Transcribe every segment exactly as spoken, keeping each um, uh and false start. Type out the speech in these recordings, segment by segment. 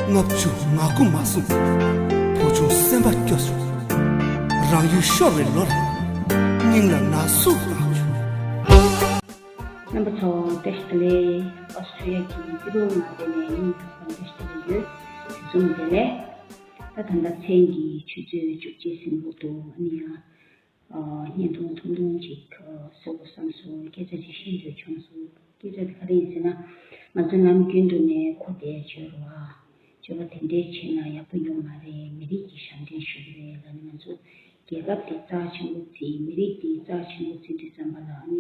ལྔ་བཅུ་ང་དགུ་མ་སོང་། བུ་ཆུང་སེམས་པ་སྐྱོ་སོང་། རང་ཡུལ་ཤོར་བའི་ལོ་རེད། སྙིང་ལ་ན་ཟུག་བཏང་བྱུང་། རྣམ་པ་ཚོ་བཀྲ་ཤིས་བདེ་ལེགས། ཨོ་སི་ཀྲི་ལི་ཡ་གི་སྐྱིད་སྡུག་མ་བདེ་ནས་སྙིང་ཐག་པ་ནས་བཀྲ་ཤིས་བདེ་ལེགས་ཡོད། དེ་ཚོ་མ་བདེ་ལེགས། ད་ད་ལྟ་མཚན་གྱི་ཆུ་ཚོད་བཅུ་གཅིག་ཟིན་འགྲོ་འདུག་ཨ་ནི་ཡང་། ཨ། བརྙན་ཐུང་ཐུང་ཐུང་ཅིག་ཨ། བཟོ་དགོས་བསམ་སོང་། སྐད་ཆ་ཅིག་བཤད་འདོད་བྱུང་སོང་། སྐད་ཆ་དེ་ག་རེ་ཡིན་ཟེར་ན། ང་ཚོ་ནམ་རྒྱུན་དུ་ནས་གོ་བདེ་བརྗོད་རོགས་ཨ། བརྗོད་པ་དེ་འདྲས་བྱས་ན་ཡག་པོ་ཡོད་མ་རེད། མི་རིགས་ཀྱི་ཞབས་འདྲེན་ཞུ་གི་རེད་ལབ་ནས། ང་ཚོ་རྒྱལ་ཁབ་དེ་རྩ་ཆེན་པོ་བརྩི། མི་རིགས་དེ་རྩ་ཆེན་པོ་བརྩི་དུས་ཙམ་པ་ལ་ཨ་ནི་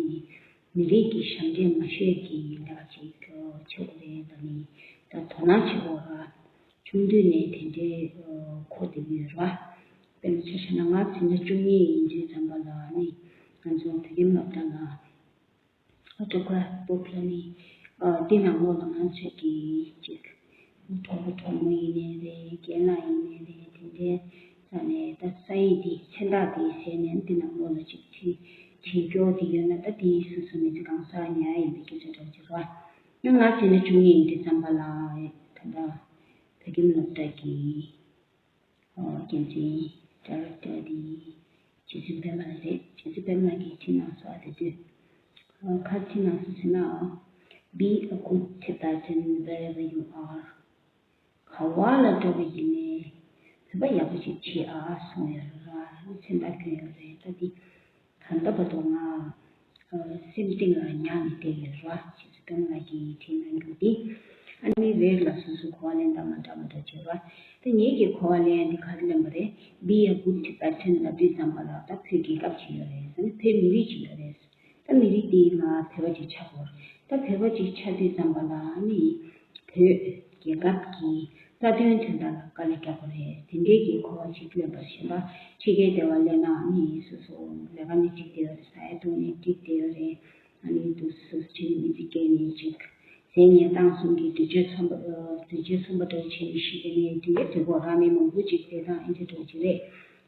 མི་རིགས་ཀྱི་ཞབས་འདྲེན་མ་ཞུས་ཀྱི་ལས་ཀ་ཅིག་བྱེད་དགོས་རེད་ལབ་ནས། ད་དོ་སྣང་བྱེད་དགོས་ར། ཆུང་དུས་ནས་དེ་འདྲའི་གོ་བདེ་གི་ཡོད་ར། དཔེར་ན་ཆ་བཞག་ན་ང་ཕྱི་ཟླ་བཅུ་གཉིས་ཡིན་དུས་ཙམ་པ་ལ་ནི་ང་ཚོ་བོད་ཁྱིམ་སློབ་གྲྭ་ལ་ཨོ་ཊོ་གྷ་རཕ་བྷུག་ལ་ནི། ཨ། འདི་ནང་ལོགས་ལ་ང་ཚོས་ཀྱི་ཅིག་གྲོགས་པོ་གྲོགས་མོ་ཡིན་ནའི་རེད། རྒན་ལགས་ཡིན་ནའི་རེད། དེ་འདྲའི་ས་ནས་ད་ས་ཡིག་འདི་མཚན་རྟགས་འདི་གཟས་ནས་འདི་ནང་ལོགས་ལ་ཅིག་བྲིས་བྲིས་སྐྱོར་དེ་ཡོད་ན། ད་དེ་སོ་སོ་མི་ཚེ་གང་ཟག་ཉར་ཡ་ཡིན་པའི་སྐད་ཆ་འདྲ་ཅིག་ར། ང་ང་ཕྱི་ཟླ་བཅུ་གཉིས་ཡིན་དུས་ཙམ་པ་ལ་ད་ལྟ་བོད་ཁྱིམ་སློབ་གྲྭ་གི་འགན་འཛིན་ཌའི་རེག་ཊར་དེ་རྗེ་བཙུན་པད་མ་ལགས་རེད། རྗེ་བཙུན་པད་མ་ལགས་ཀྱིས་བྲིས་གནང་སོང་། ཨ། དེ་དུས་ག་རེ་བྲིས་གནང་སོང་ཟེར་ན། Be a good Tibetan wherever you are. ག་བ་ལ་འགྲོ་བ་ཡིན་ནའི་བོད་པ་ཡག་པོ་ཅིག་བྱེད་ཨ་གསུངས་ཡོད་རེད་ར། མཚན་རྟགས་བསྐྱོན་ཡོད་རེད། ད་འདི་ད་ལྟ་བར་དུ་ང་ཨ། སེམས་གཏིང་ལ་ཉར་ནས་བསྡད་ཡོད་ར། རྗེ་བཙུན་པད་མ་ལགས་ཀྱིས་བྲིས་གནང་རྒྱུ་འདི། ཨ་ནི་རེད་ལ། སོ་སོ་གོ་བ་ལེན་སྟངས་མ་འདྲ་མ་འདྲ་བྱེད་ར། ད་ངེད་ཀྱི་གོ་བ་ལེན་འདི་ག་རེ་ལེན་པ་རེད། Be a good Tibetan ལབ་དུས་ཙམ་པ་ལ་ད་བོད་རྒྱལ་ཁབ་ཅིག་ཡོད་རེད། ཨ་ནི་བོད་མི་རིགས་ཅིག་ཡོད་རེད། ད་མི་རིགས་འདི་ང་བོད་པ་ཅིག་ཆགས་དགོས་རེད། ད་བོད་པ་ཅིག་ཆགས་དུས་ཙམ་པ་ལ་ཨ་ནི་བོད་རྒྱལ་ཁབ་ཀྱི་རྩ་དོན་དོན་དག་ལ་དཀའ་ལས་རྒྱག་དགོས་རེད། དེ་འདྲའི་གི་གོ་བ་ཅིག་ལེན་པར་ཞེན་པ། ཕྱི་རྒྱལ་སྡེ་བ་སླེབས་ན་ནི་སོ་སོ་ལས་ཀ་ནི་འགྲིག་བསྡད་ཡོད་རེད། ཟ་ཡ་འཐུང་ནི་འགྲིག་བསྡད་ཡོད་རེད། ཨ་ནི་འདུག་སེ་སོ་སོ་ཁྲིད་ནི་མི་ཚེ་སྐྱེལ་ནི་ཅིག་ཟས་ཉལ་ཏང་གསུམ་གྱི་འདོད་སྤྱོད་མཚོན་པ། འདོད་སྤྱོད་མཚོན་པ་འདྲ་བོ་བྱས་ནས་ཤི་བསྡད་ནི་དེ་ཡོད་དེ་གོ་ར། མི་མང་པོ་ཅིག་བསྡད་སྟངས་ཨེ་འདྲ་འདྲ་བོ་ཅིག་རེད།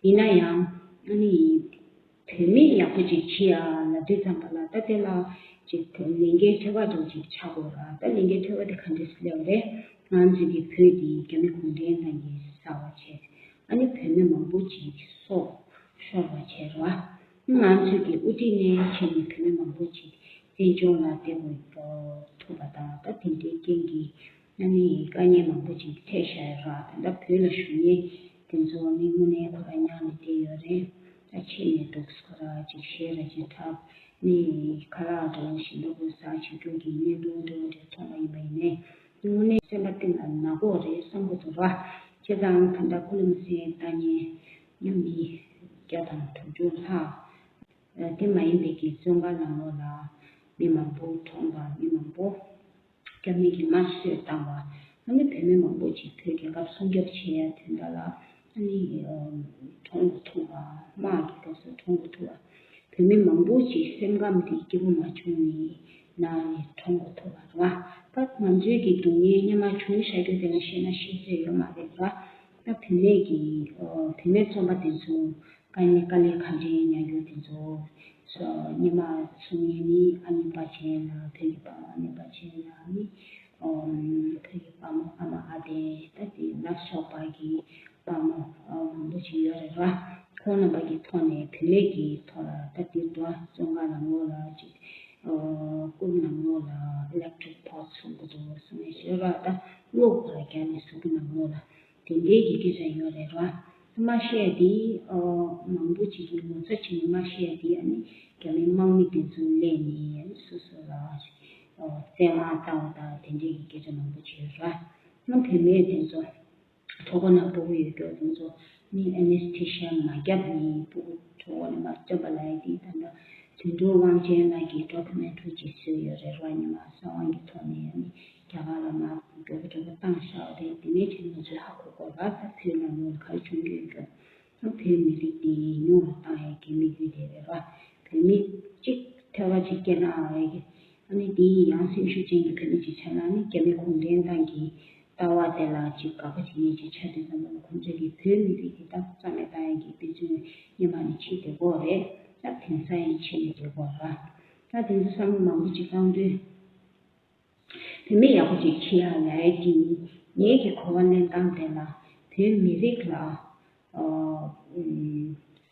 ཡིན་ན་ཡང་ཨ་ནི། བོད་མི་ཡག་པོ་ཅིག་བྱེད་ཡ་ལབ་དུས་ཙམ་པ་ལ་ད་དེ་ལ་ཅིག་ལས་འགན་ཐོལ་པ་འདྲ་ཅིག་ཆགས་དགོས་ར། ད་ལས་འགན་ཐོལ་པ་དེ་ག་འདྲས་སེ་སླེབས་རེད། ང་ཚོ་གི་བོད་དེ་རྒྱ་མི་གུང་ཁྲན་ཏང་གིས་བསགས་པ་བྱས། ཨ་ནི་བོད་མི་མང་པོ་ཅིག་སྲོག་ཤོར་བ་བྱས་ར། ང་ཚོ་གི་དབུ་ཁྲིད་ནས་བྱས་ནས་བོད་མི་མང་པོ་ཅིག་བཙན་བྱོལ་ལ་བསྡད་དགོས་ཐུག་པ་དང་། ད་དེ་འདྲའི་རྐྱེན་གྱིས། ཨ་ནི་དཀའ་ངལ་མང་པོ་ཅིག་འཕྲད་བཞག་ཡོད་ར། ད་ལྟ་བོད་ལ་བཞུགས་མཁན་དེ་ཚོ་ནི་དངོས་གནས་ཁོ་རང་ཉར་ནས་བསྡད་ཡོད་རེད། ད་ཕྱི་ནས་འདུག་ཁོ་རང་ཅིག་གཞས་ར་ཅིག་འཁྲབ། ནི་ཁ་ལག་འདྲ་བོ་ཞིམ་པོ་ཟ་བྱེད་རྒྱུ་གི་བརྙན་ཐུང་འདྲ་བོ་འདྲ་མཐོང་བ་ཡིན་པ་ཡིན་ནའི། དངོས་གནས་སེམས་པ་གཏིང་ལ་ན་གི་རེད་བསམ་གི་འདུག་ར། བྱས་ཙང་ད་ལྟ་ཁུ་ལུ་མི་སེ་ལྟ་མཁན་ནི་མི་བརྒྱ་དང་དྲུག་ཅུ་ལྷག་དེ་མ་ཡིན་པའི་གི་བཙོན་ཁང་ནང་ལོགས་ལ་མི་མང་པོ་གྲོངས་པ། མི་མང་པོ་རྒྱ་མི་གིས་དམར་གསོད་བཏང་བ། ཨ་ནི་བོད་མི་མང་པོ་ཅིག་བོད་རྒྱལ་ཁབ་སྲུང་སྐྱོབ་བྱེད་ཡ་དོན་དག་ལ་ཨ་ནི་གྲོངས་ཐུག་པ། དམག་གི་སྐབས་སུ་གྲོངས་ཐུག་པ། བོད་མི་མང་པོ་ཅིག་སེམས་ཁམས་དེ་སྐྱིད་པོ་མ་བྱུང་ནས་ན་ནས་གྲོངས་ཐུག་པ་རེད་བ། ད་ང་ཚོའི་གི་སྡུག་བསྔལ་སྔོན་མ་བྱུང་བཞག་རྒྱུ་དེ་ལ་བཤད་ན་ཤེས་ཚོད་ཡོད་མ་རེད་བ། ད་བུད་མེད་ཀྱི་ཨོ་བུད་མེད་རྩོམ་པ་དེ་ཚོ་དཀའ་ངལ་དཀའ་ལས་ག་འདྲའི་མྱངས་རྒྱུ་དེ་ཚོ་སོ་སྔོན་མ་གསུང་མཁན་ནི་ཨ་ནེ་པ་ཆེན་ལ། བོད་ཀྱི་དཔའ་བོ་ཨ་ནེ་པ་ཆེན་ལ་ནི་ཨོ་བོད་ཀྱི་དཔའ་མོ་ཨ་མ་ཨ་ཕ། ད་དེ་ལ་སོགས་པ་གི་དཔའ་མོ་ཨོ་མང་པོ་ཅིག་ཡོད་རེད་བ། ཁོང་རྣམ་པ་གི་ཐོག་ནས་བུད་མེད་ཀྱི་ཐོག་ལ་ད་དེ་འདྲ་བཙོན་ཁང་ནང་ལོགས་ལ་ཅིག་ཨོ་རྐུབ་ནང་ལོགས་ལ་ཨི་ལེག་ཊི་རིག་པོལ་སི་གསུང་གི་འདུག་གསུང་ཡས་ཤོད་ར། ད་གློག་ཁོ་ལ་རྒྱག་ནས་གཟུགས་ཀྱི་ནང་ལོགས་ལ། དེ་འདྲའི་གི་སྐད་ཆ་ཡོད་རེད་བ། མ་ཤེས་དེ་ཨོ་མང་པོ་ཅིག་གིས་ངོ་ཚ་བྱས་ནས་མ་ཤེས་དེ་ཨ་ནི་རྒྱ་མི་དམག་མི་དེ་ཚོ་སླེབས་ནས་སོ་སོ་ལ་ཨོ་བཙན་དབང་བཏང་བ་དང་དེ་འདྲའི་གི་སྐད་ཆ་མང་པོ་ཅིག་ཡོད་རེད་བ། ང་བུད་མེད་དེ་ཚོ་གྲོད་ཁོག་ན་སྤུ་གུ་ཡོད་རྒྱུ་དེ་ཚོ་ནི་ཨེ་ནེ་སི་ཐེ་ཤི་ཡ་མ་བརྒྱབ་ནས་སྤུ་གུ་གྲོད་ཁོག་ནས་མར་བཏོན་པ་ལབ་ཡ་དེ་ད་ལྟ་དོན་གྲུབ་དབང་ཆེན་ལགས་ཀྱིས་ཌོ་ཀུ་མེན་ཊ་རི་ཅིག་བཟོས་ཡོད་རེད་བ། ཉི་མ་གསང་བ་གི་ཐོག་ནས་ཨ་ནི། རྒྱ་གར་ལ་མར་མགྱོགས་པོ་མགྱོགས་པོ་བཏང་བཞག་པ་རེད། དེ་ནས་ཕྱིན་ང་ཚོས་ཧ་གོ་དགོས་ར། ད་བོད་ནང་ལོགས་ལ་ག་རེ་བྱུང་གི་ཡོད་ཀྱང་། ད་བོད་མི་རིགས་དེ་ཉུང་རུ་བཏང་ཡའི་གི་དམིགས་ཡུལ་དེ་རེད་ར། བོད་མི་གཅིག་ཐོལ་པ་གཅིག་སྐྱེས་ན་ཨ་ཡ་གི་ཨ་ནི་དེ་ཡང་སེམས་ཤུགས་ཅན་གྱི་བོད་མི་གཅིག་ཆགས་ན་ནི་རྒྱ་མི་གུང་ཁྲན་ཏང་གི་ལྟ་བ་དེ་ལ་གཅིག་དགག་པ་བྱེད་མཁན་གཅིག་ཆགས་དུས་ཙམ་པ་ལ་ཁོང་ཚོས་ཀྱི་བོད་མི་རིགས་དེ་ད་རྩ་མེད་བཏང་ཡའི་གི་དཔེ་མཚོན་སྔོན་མ་ནས་ཕྱིན་བསྡད་ཀྱི་ཡོད་རེད། ད་དེང་སང་ཡང་ཕྱིན་ནས་བསྡད་ཀྱི་ཡོད་ར། ད་དེ་ཚོ་བསམ་བློ་མང་པོ་ཅིག་བཏང་དུས། བུད་མེད་ཡག་པོ་ཅིག་བྱེད་ཡ་ལས་ཀྱི་ངེད་ཀྱི་གོ་བ་ལེན་སྟངས་དེ་ལ་བོད་མི་རིགས་ལ་ཨ་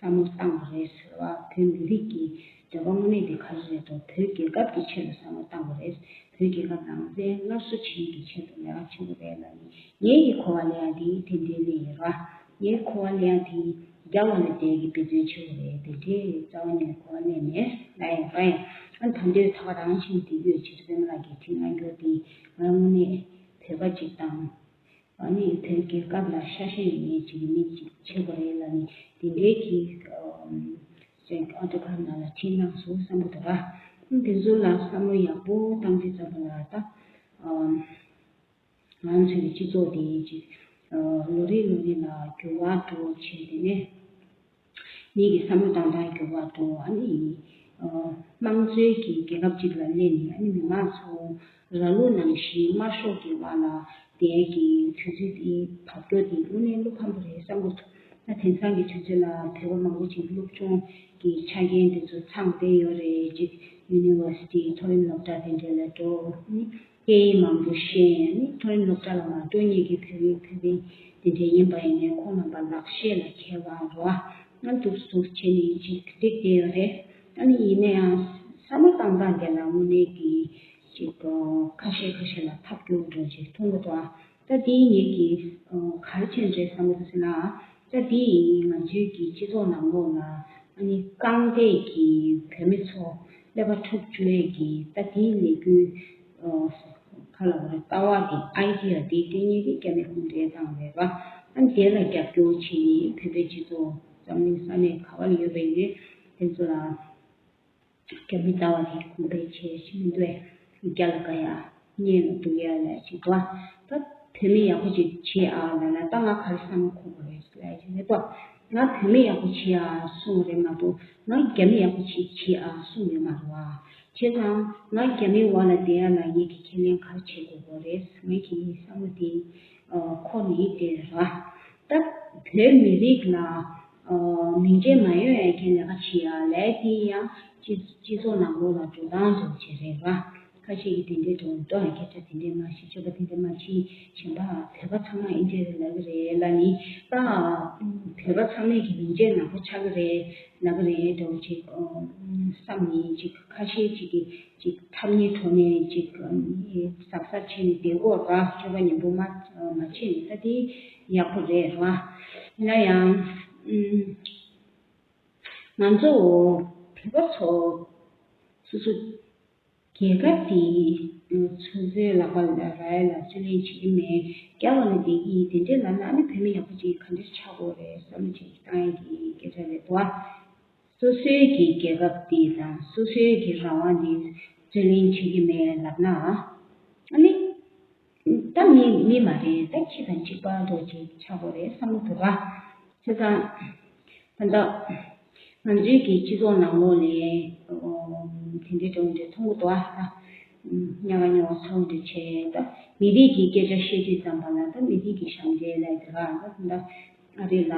ཨུམ་བསམ་བློ་བཏང་བ་རེད་ཟེར་བ། བོད་མི་རིགས་ཀྱི་འདོད་པ་དངོས་གནས་དེ་ག་རེ་རེད་དོ། བོད་རྒྱལ་ཁབ་ཀྱི་ཆེད་དུ་བསམ་བློ་བཏང་བ་རེད། བོད་རྒྱལ་ཁབ་རང་བཙན་སླར་གསོ་བྱེད་ཡུལ་གྱི་ཆེད་དུ་ལས་ཀ་བྱེད་དགོས་རེད་ལབ་ནས་ངེད་ཀྱི་གོ་བ་ལེན་ཡ་དེ་དེ་འདྲའི་གནས་ཡོད་ར། ངའི་གོ་བ་ལེན་ཡ་དེ་རྒྱ་བ་ལ་བསྡད་ཀྱི་འབད་བརྩོན་བྱེད་དགོས་རེད། དེ་འདྲའི་རྩ་བ་ཉིད་ནས་གོ་བ་ལེན་མེད་ལ་ཡང་ར་ཡང་ཨ་ད་འདོད་ད་ག་རང་བཞིན་དེ་ཡོད་ཕྱིར་པདྨ་ལགས་ཀྱིས་བྲིས་གནང་རྒྱུ་དེ་ང་དངོས་གནས་བོད་པ་ཅིག་དང་ཨ་ནི་བོད་རྒྱལ་ཁབ་ལ་ཤ་ཞེན་ཡོད་མཁན་ཅིག་གི་མི་ཅིག་བྱེད་དགོས་རེད་ལབ་ནས་དེ་འདྲའི་གི་ཨ་ཨ་ཏོ་ཁ་ནང་ལ་བྲིས་གནང་སོང་བསམ་གྱི་འདུག་ར། དེ་ཚོ་ལ་བསམ་བློ་ཡག་པོ་བཏང་དུས་ཙམ་པ་ལ་ད་ཨ། ང་ཚོའི་སྤྱི་ཚོགས་དེ་ཅིག་ལོ་རེ་ལོ་རེ་ལ་འགྱུར་བ་འགྲོ་བྱས་དེ་ནས་མི་གི་བསམ་བློ་བཏང་སྟངས་འགྱུར་བ་འགྲོ། ཨ་ནི་དམངས་གཙོའི་གི་རྒྱལ་ཁབ་ཅིག་ལ་སླེབས་ནས་ཨ་ནི་མི་མང་ཚོ་ར་ལུག་ནང་བཞིན་དམར་ཤོག་གི་འོག་ལ་བསྡད་ཀྱི་དུས་ཚོད་དེ་བབ་རྒྱུ་དེ་དངོས་གནས་བློ་ཕམ་པོ་རེད་བསམ་གྱི་འདུག་ད་དེང་སང་གི་དུས་ཚོད་ལ་བོད་པ་མང་པོ་ཅིག་སློབ་སྦྱོང་གི་ཆ་རྐྱེན་དེ་ཚོ་ཚང་བསྡད་ཡོད་རེད། ཅིག་ཡུ་ནི་ཝར་སི་ཊི་མཐོ་རིམ་སློབ་གྲྭ་དེ་འདྲ་ལ་འགྲོ། ཨ་ནི་སྐད་ཡིག་མང་པོ་ཤེས། ཨ་ནི་མཐོ་རིམ་སློབ་གྲྭ་ལ་མ་འགྲོ་མཁན་གྱི་བོད་རིགས་བོད་པ་དེ་འདྲ་ཡིན་པ་ཡིན་ནའི་ཁོང་རྣམ་པ་ལག་ཤེས་ལ་མཁས་པ་རེད་བ། ང་འདུག་འདུག་བྱས་ནས་ཅིག་འགྲིག་བསྡད་ཡོད་རེད། ཨ་ནི་ཡིན་ན་ཡང་བསམ་བློ་བཏང་སྟངས་དེ་ལ་དངོས་གནས་ཀྱི་ཅིག་ཁ་ཤས་ཁ་ཤས་ལ་ཐབས་སྐྱོ་འགྲོ་ཅིག་མཐོང་གི་འདུག་ད་དེ་ངེད་ཀྱིས་ག་རེ་བྱས་ནས་རེད་བསམ་གྱི་འདུག་ཟེར་ན། ད་དེ་ང་ཚོའི་གི་སྤྱི་ཚོགས་ནང་ལོགས་ལ་ཨ་ནི་རྐང་སྟེགས་ཀྱི་བུད་མེད་ཚོ་ཀླད་པ་འཁྲུག་བཅུག་ཡས་ཀྱི་ད་དེའི་ལས་འགུལ་ག་ལ་བ་རེད། ལྟ་བ་དེ་ཨའི་ཌི་ཡ་དེ་དེ་ངེད་ཀྱི་རྒྱ་མི་གུང་ཁྲན་ཏང་རེད་བ། ཨ་ནི་དེ་ལ་རྒྱབ་སྐྱོར་བྱས་ནས་བོད་པའི་སྤྱི་ཚོགས་འཛམ་གླིང་ས་གནས་ག་བ་ལ་ཡོད་པ་ཡིན་དེ་ཚོ་ལ། རྒྱ་མི་ལྟ་བ་དེ་གོང་འཕེལ་བྱེད་ཤེས་མི་འདུག་བས། རྒྱ་ལ་དགའ་ཡ། སྙད་ལ་སྡུག་ཡ་ལས་ཅིག་འདུག་ད་བོད་མི་ཡག་པོ་ཅིག་བྱེད་ཨ་ལ་ལ་ད་ང་ག་རེ་བསམ་བློ་འཁོར་དགོས་རེད་ལས་ཅིག་རེད་དོ། ང་བོད་མི་ཡག་པོ་བྱེད་ཨ་གསུང་རེད་མ་གཏོགས་ང་རྒྱ་མི་ཡག་པོ་ཅིག་བྱེད་ཨ་གསུང་ཡོད་མ་རེད་བ། བྱས་ཙང་ང་རྒྱ་མི་འོག་ལ་བསྡད་ཡ་ལ་ངེད་ཀྱི་ཁས་ལེན་ག་རེ་བྱེད་དགོས་དགོས་རེད། ངེད་ཀྱི་བསམ་བློ་དེ་འཁོར་ནས་བསྡད་རེད་བ། ད་བོད་མི་རིགས་ལ་ཨ་མིང་ཆད་མ་ཡོང་ཡ་གི་ལས་ཀ་བྱེད་ཡ་ལས་དེ་ཡང་སྤྱི་སྤྱི་ཚོགས་ནང་ལོགས་ལ་འགྲོ་སྟངས་འདྲ་བོ་ཅིག་རེད་བ། ཁ་ཤས་ཀྱིས་དེ་འདྲའི་འགྲོ་འགྲོ་ཡ་སྐད་ཆ་དེ་འདྲའི་མ་བཤད། སྤྱོད་པ་དེ་འདྲའི་མ་བྱེད། གཞན་པ་བོད་པ་ཚང་མ་ཨིན་ཇི་རེད་ལབ་ཀྱི་རེད་ལབ་ནི་ད་བོད་པ་ཚང་མས་ཀྱི་མིང་ཆད་ནག་པོ་ཆགས་ཀྱི་རེད་ལབ་ཀྱི་རེད་འདྲ་བོ་ཅིག་བསམ་ནས་ཅིག་ཁ་ཤས་ཅིག་གིས་ཅིག་ཐབས་ཉེས་དྲོ་ནས་ཅིག་གཟབ་གཟབ་བྱས་ནས་བསྡད་དགོས་ར། སྤྱོད་པ་ཉམས་པོ་མ་མ་བྱས་ནས་ད་དེ་ཡག་པོ་རེད་ར། ཡིན་ན་ཡང་ང་ཚོ་བོད་པ་ཚོ་སོ་སོ་རྒྱལ་ཁབ་དེ་སོ་སོའི་ལག་པ་ལ་རག་ཡ་ལ་རྩོད་ལེན་བྱེད་ཀྱི་མེད། རྒྱ་བ་ལ་བསྡད་ཀྱི་ཡིན་དེ་འདྲས་ལབ་ན་ཨ་ནི་བོད་མི་ཡག་པོ་ཅིག་ག་འདྲས་ཆགས་དགོས་རེད་བསམ་བློ་ཅིག་བཏང་ཡ་གི་སྐད་ཆ་རེད་དོ། སོ་སོའི་གི་རྒྱལ་ཁབ་དེ་དང་སོ་སོའི་གི་རང་དབང་དེ་རྩོད་ལེན་བྱེད་ཀྱི་མེད་ལབ་ན། ཨ་ནི་ད་མི་མི་མ་རེད། ད་ཁྱི་དང་གཅིག་པ་འདྲ་ཅིག་ཆགས་དགོས་རེད་བསམ་གྱི་འདུག་ར། བྱས་ཙང་ད་ལྟ་ང་ཚོའི་གི་སྤྱི་ཚོགས་ནང་ལོགས་ལ་དེ་འདྲའི་འདྲ་བོ་འདྲ་མཐོང་གི་འདུག་ཨ། ཉག་ག་ཉོག་ག་ཚ་བོ་འདྲ་བྱས། ད་མི་རིགས་ཀྱི་སྐད་ཆ་བཤད་དུས་ཙམ་པ་ལ་ད་མི་རིགས་ཀྱི་ཞབས་འདྲེན་ལབ་དེ་ར། ད་ད་ལྟ་ཨ་རི་ལ་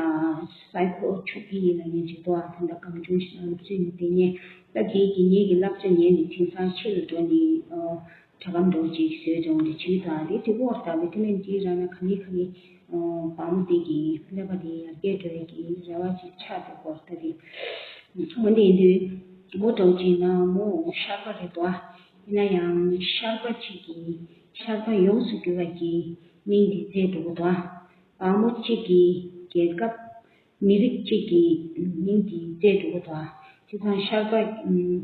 སའི་ཁོ་ཆུ་ཕི་ཡི་ལ་ངན་ཅིག་འདུག་ཨ། ད་ལྟ་གང་བྱུང་ཞིག་ལ་བཙུན་ནས་བསྡད་ཉེན། ད་དེའི་གི་ངེད་ཀྱི་བསླབ་བྱ་ཉན་ནས་དེང་སང་ཕྱི་ལ་འགྲོ་ནས་ཨོ། གྲ་སྒམ་འདྲ་བོ་ཅིག་བཟོས་བྱུང་དེ་བྱིའུ་དང་དེ་དེ་བོར་ལྟ་བུ་དེ་ལན་དེའི་རང་ན་ག་ནི་ག་ནི་བ་མོ་དེ་གི་ཀླད་པ་དེ་ཡར་རྒྱས་འགྲོ་ཡ་གི་རེ་བ་ཅིག་ཆགས་འདུག་གོ། ད་དེ་འོན་ཏེ་ཡིན་དུས་མོ་འདྲ་བོ་ཅིག་ན་མོ་ཤར་པ་རེད་དོ། ཡིན་ན་ཡང་ཤར་པ་གཅིག་གི་ཤར་པ་ཡོངས་སུ་གྱུར་པ་གི་མིང་དེ་བཙལ་འགྲོ་གི་འདུག་ཨ། བ་མོ་གཅིག་གི་རྒྱལ་ཁབ་མི་རིགས་གཅིག་གི་མིང་དེ་བཙལ་འགྲོ་གི་འདུག་ཨ། བྱས་ཙང་ཤར་པ་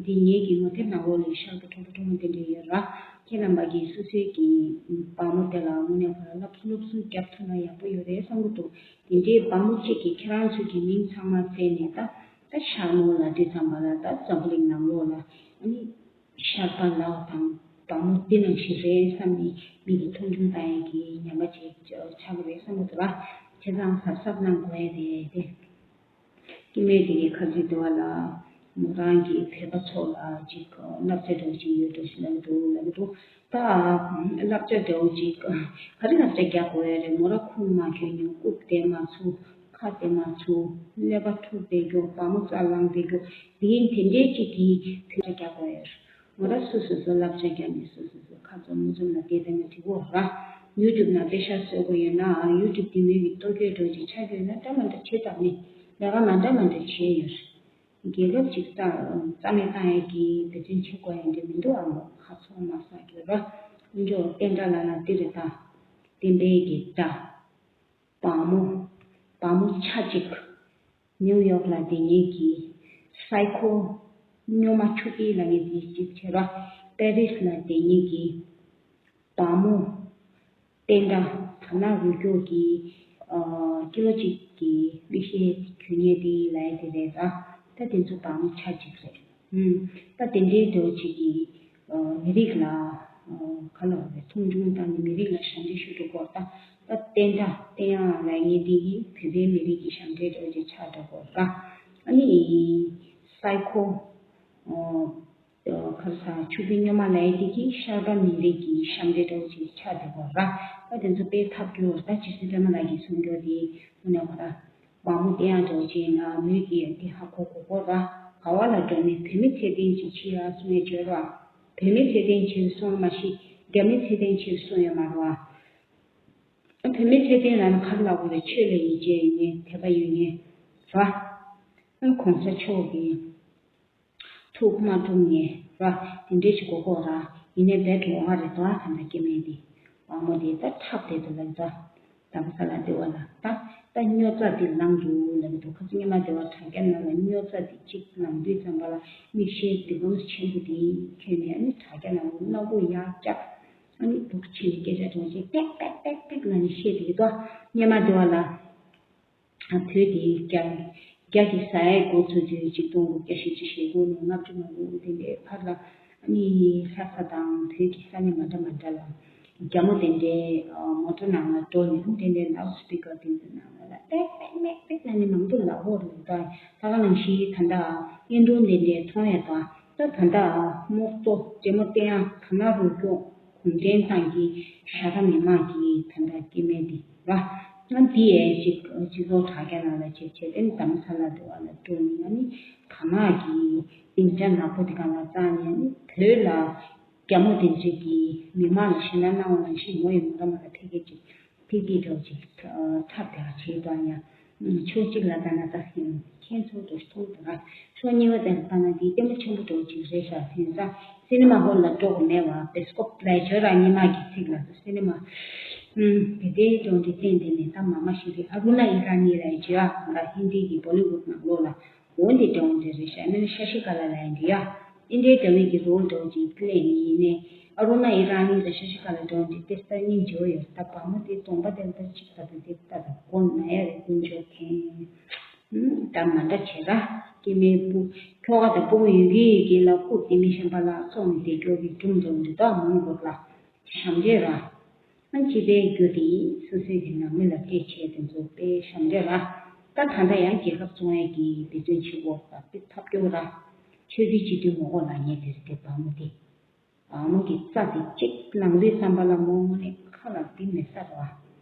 འདི་ངེད་ཀྱི་ངོ་དེབ་ནང་ལོགས་ལ་ཤར་པ་ཁྲོ་ཁྲོ་ཁྲོ་མོ་དེ་འདྲ་ཡོད་ར། ཁྱེད་རྣམ་པ་གིས་སོ་སོའི་གི་བ་མོ་དེ་ལ་དངོས་གནས་ཁོ་རང་སློབ་གསོ་སློབ་གསོ་རྒྱབ་ཐུབ་ན་ཡག་པོ་ཡོད་རེད་བསམ་གི་འདུག་དེ་འདྲའི་བ་མོ་གཅིག་གིས་ཁྱེད་རང་ཚོ་གི་མིང་ཚང་མ་བཙལ་ནས་ད་ད་ཤར་མོ་ལབ་དུས་ཙམ་པ་ལ་ད་འཛམ་བུ་གླིང་ནང་ལོགས་ལ་ཨ་ནི། ཤར་པ་ལབ་དང་བ་མོ་འདི་ནང་བཞིན་རེད་བསམ་ནས་མི་གི་མཐོང་ཆུང་བཏང་ཡས་ཀྱི་ཉམས་པ་ཅིག་ཆགས་ཀྱི་རེད་བསམ་གྱི་འདུག་ལ། བྱས་ཙང་གཟབ་གཟབ་གནང་དགོས་ཡས་རེད་དེ། སྐྱེ་དམན་དེ་གའི་ཁ་རྩོད་འདུལ་བ་ལ་མོ་རང་གི་བོད་པ་ཚོ་ལ་ཅིག་བསླབ་བྱ་འདྲ་བོ་ཅིག་ཡོད་འགྲོ་ཞེས་ལབ་ཀྱི་འདུག་ལབ་ཀྱི་འདུག་ད་བསླབ་བྱ་འདྲ་བོ་ཅིག་ག་རེ་བསླབ་བྱ་རྒྱག་དགོས་ཡས་རེད། མོ་ར་ཁུངས་མ་འཁྱོལ་མྱོང་། རྐུབ་བསྡད་མ་ཚུགས། ཁ་བསྡད་མ་ཚུགས། ཀླད་པ་འཁྲུགས་བསྡད་རྒྱུ། བ་མོ་རྩ་ལངས་བསྡད་རྒྱུ། འདི་གིན་དེ་འདྲའི་ཅིག་གིས་བོད་པ་རྒྱག་དགོས་ཡོད། མོ་ར་སོ་སོ་སོ་བསླབ་བྱ་རྒྱབ་ནས་སོ་སོ་སོ་ཁ་ཚོ་མུ་ཚོམ་ལ་བལྟས་ཏེ་ནས་བྲིས་གོ་ར། ཡུ་ཊུབ་ནང་པེ་ཤག་བཟོ་དགོས་ཡོད་ན་ཡུ་ཊུབ་དེ་མོའི་གི་ལྟོ་གོས་འགྲོ་ཅིག་ཆ་གོས་ན་འདྲ་མ་འདྲ་བྱེད་ཙམ་ནི་ལས་ཀ་མ་འདྲ་མ་འདྲ་བྱས་ཡོད། རྒྱལ་ཁབ་ཅིག་རྩ་རྩ་མེད་བཏང་ཡས་ཀྱི་འབད་བརྩོན་བྱེད་དགོས་ཡ་འདྲ་མི་འདུག་ཨ་མོ་ཁ་ཚོ་མ་ཟ་གི་ར། འོན་ཀྱང་བསྟན་དགྲ་ལ་ལ་འདི་རེད་ད། བསྟན་པའི་གི་དགྲ། བག་མོ། བག་མོ་ཆ་གཅིག་ནིའུ་ཡོག་ལ་བསྡད་མཁན་གྱི་སའི་ཁོ་སྨྱོན་མ་ཆུ་སྐྱིད་ལབ་མཁན་དེ་གཅིག་བྱས་ར། པེ་རིས་ལ་བསྡད་མཁན་གྱི་བག་མོ། བསྟན་དགྲ་དར་ནག་རུ་སྐྱོར་གྱི་ཨ་ཀི་ལོ་གཅིག་གི་མིག་ཤེལ་གྱོན་མཁན་དེ་ལབ་ཡ་དེ་རེད་ད། ད་དེ་ཚོ་བག་མོ་ཆ་གཅིག་རེད། ཨུམ། ད་དེ་འདྲའི་འདྲ་བོ་ཅིག་གིས་ཨ་མི་རིགས་ལ་ཨ་ག་ལབ་རེད། མཐོང་ཆུང་བཏང་ནས་མི་རིགས་ལ་ཞབས་འདྲེན་ཞུ་འགྲོ་གོ་ད། ད་བསྟན་དགྲ་བསྟན་ཡག་ལབ་མཁན་དེ་གིས་བོད་པའི་མི་རིགས་ཀྱི་ཞབས་འདྲེན་འདྲ་བོ་ཅིག་ཆགས་འགྲོ་གོ་ར། ཨ་ནི་སའི་ཁོ་ཨ། ག་རེ་ཟ་ཆུ་བོའི་སྨྱོན་མ་ལབ་ཡ་དེ་གིས་ཤར་པ་མི་རིགས་ཀྱི་ཞབས་འདྲེན་འདྲ་བོ་ཅིག་ཆགས་བསྡད་ཡོད་ར། ད་དེ་ཚོ་དཔེ་ཐབས་སྐྱོ་བོ་ད་ཇི་སྲིད་པད་མ་ལགས་ཀྱིས་གསུང་རྒྱུ་དེ་དངོས་གནས་ཁོ་ར་བག་མོ་བསྟན་ཡག་འདྲ་བོ་ཅིག་ཡིན་ན་མོས་ཀྱིས་འདི་ཧ་གོ་གོ་གོ་ར། ག་བ་ལ་འགྲོ་ནས་བོད་མི་ཚེ་བརྟན་ཅིག་བྱེད་ཡ་གསུང་ཡ་བརྗོད་ར། བོད་མི་ཚེ་བརྟན་ཕྱིར་གསུང་མ་ཤེས་རྒྱ་མི་ཚེ་བརྟན་ཕྱིར་གསུང་ཡོད་མ་རེད་བ། བོད་མི་ཚེ་བརྟན་ལབ་ན་ག་རེ་ལབ་དགོས་རེད། ཆོས་ལ་ཡིད་ཆེས་ཡོད་མཁན་དད་པ་ཡོད་མཁན་ར། གོང་ས་མཆོག་གི་ཐུགས་མ་དཀྲུགས་ནས་ར། དེ་འདྲས་ཅིག་གོ་གོ་ར། ཡིན་ནའི་བེད་འགྲོ་བ་རེད་དོ། ཨ་ད་ལྟ་སྐྱེ་དམན་དེ་དཔའ་མོ་དེ་ད་འཁྲབ་བསྡད་འདུག་ལབ་ད། དམ་ས་ལ་འདི་བ་ལ་ད་ད་སྨྱོ་རྩ་དེ་ལངས་འདུག་ལབ་འདུག་ཁ་སང་ཉི་མ་འདི་བ་དྲ་རྒྱ་ནང་ལ་སྨྱོ་རྩ་དེ་གཅིག་ལངས་དུས་ཙམ་པ་ལ་མིག་ཤེལ་དེ་གོམས་ཆེན་པོ་དེ་གྱོན་ནས་ཨ་ནི་དྲ་རྒྱ་ནང་ལ་སྣ་ཁུག་ཡར་བཀྱག་ཨ་ནི་འབུག་ཆེན་པོ་སྐད་ཆ་དྲང་ཞིང་པེག་པེག་པེག་པེག་ལབ་ནས་བཤད་དེ་གི་ད་ཉི་མ་འདི་བ་ལ། བོད་དེ་རྒྱ་རྒྱ་གི་ཟ་ཡའི་འགོ་ཚུགས་དུས་ཆིག་སྟོང་དགུ་བརྒྱ་བཞི་བཅུ་ཞེ་དགུ་ནས་ལྔ་བཅུ་ང་དགུ་དེ་འདྲའི་བར་ལ་ཨ་ནི་ལྷ་ས་དང་བོད་ཀྱི་ས་གནས་མ་འདྲ་མ་འདྲ་ལ་རྒྱ་མོ་དེ་འདྲའི་མོ་ཊ་ནང་ལ་འགྲོ་ནས་དེ་འདྲའི་ལའུ་སི་པི་ཀར་དེ་ཚོའི་ནང་ལ་པེག་པེག་པེག་པེག་ལབ་ནས་མང་པོ་ལབ་ཡོད་རེད་ད། ད་ག་ནང་བཞིན་ད་ལྟ་གཡུང་དྲུང་དེ་འདྲའི་མཐོང་ཡས་དང་ད་ད་ལྟ་དམག་གཙོ་རྒྱ་མོ་བསྟན་ཡག་དར་ནག་རུ་སྐྱོར་གུང་ཁྲན་ཏང་གི་ཤ་ཁྲག་མི་མང་གི་ད་ལྟ་སྐྱེ་དམན་དེ་ར། ང་འདི་ཡས་ཅིག་སྤྱི་ཚོགས་དྲ་རྒྱ་ནང་ལ་ཅིག་བྱས་ཏེ་དམ་ས་ལ་འགྲོ་བ་ལ་སྤྲོ་ནི་ང་ནི་དར་ནག་གི་སྡིངས་ཆ་ནག་པོ་དེ་གང་ལ་བཙལ་ནས་ནི་བོད་ལ་རྒྱ་མོ་དེ་ཚོས་ཀྱི་མི་མང་ལ་ཞེད་སྣང་གནང་བ་ནང་བཞིན་མོ་ཡི་མོ་ར་མ་ལ་ཕེབས་སྐད་ཅིག་ཕི་ཕི་འདྲ་བོ་ཅིག་འཁྲབ་བསྡད་པ་བྱེད་དོ་ཡང་། ཕྱོགས་གཅིག་ལ་ལྟ་ན་ད་ཁྱེད་ཚོ་འདྲ་མཐོང་དང་། ཕྱོགས་གཉིས་པ་དེ་ལ་ལྟ་ན་འདི་ལྟད་མོ་ཆེན་པོ་འདྲ་བོ་ཅིག་རེད་ཤག་དེང་སང་སི་ནི་མ་ཧོལ་ལ་འགྲོ་དགོས་མེད་པ་བེ་སི་ཀོབ་ལབ་བྱས་ར་སྔོན་མ་གི་ཚིག་ལ་སི་ནི་མ། ཨུམ། དེ་ལྟའི་འདྲ་བོ་འདི་བསྟན་བསྡད་ནས་ད་མ་མ་ཞིག་རེད། ཨ་རུ་ན་ཨི་ར་ནི་ལབ་བྱས་ཨ་ང་ཧིན་དི་གི་བོ་ལི་ཝུད་ནང་ལོགས་ལ། འོ་འདི་འདྲ་བོ་འདི་རེད་ཤག་ཨ་ནི་ཤ་ཤི་ཀ་ལ་ལབ་ཡ་འདི་ཡ། ཨིན་དྲའི་འདྲ་བོའི་གི་རོལ་འདྲ་བོ་ཅིག་ལེན་ཡིན་ནའི། ཨ་རུ་ན་ཨི་ར་ནི་དང་ཤ་ཤི་ཀ་ལ་འདྲ་བོ་འདི་དེ་ལྟར་སྙིང་རྗེ་བོ་ཡོད། ད་བག་མོ་དེ་གདོང་པ་དེ་ལ་ད་ཅིག་ད་དེ་དེ་ལྟ་ད་མགོ་ན་ཡ་རེད། དཀོན་མཆོག་མཁྱེན། ཨུམ། ད་མ་འདྲ་བྱེད་ར། སྐྱེ་དམན་སྤུ་ཁྱོ་ག་དང་སྤུ་གུ་ཡོད་ཀྱི་ཡོད་ཀྱི་ལ་སྐུ་དེ་མི་གཞན་པ་ལ་སོང་ནས་བསྡད་རྒྱུ་གི་སྒྲུང་འདྲ་བོ་འདི་དག་མང་དགོས་ལ། ཞབས་འདྲེན་ར། ཨ་ཅི་པའི་རྒྱུ་དེ་སོ་སོའི་གི་ནང་མི་ལ་སྤྲད་བྱས་དེ་ཚོ་དཔེ་ཞབས་འདྲེན་ར། ད་ད་ལྟ་ཡང་རྒྱལ་ཁབ་བཙོང་ཡས་ཀྱི་འབད་བརྩོན་བྱེད་དགོས་པ་དཔེ་ཐབས་སྐྱོ་ར། ཆོས་རིག་སྤྱི་འཐུས་ངོ་ལྐོག་ལབ་མཁན་དེ་རེད་དེ་བག་མོ་དེ། བག་མོ་གི་རྩ་དེ་གཅིག་ལངས་དུས་ཙམ་པ་ལ་མོ་དངོས་གནས་ཁ་ལ་འདི་མེད་ས་རེད་བ།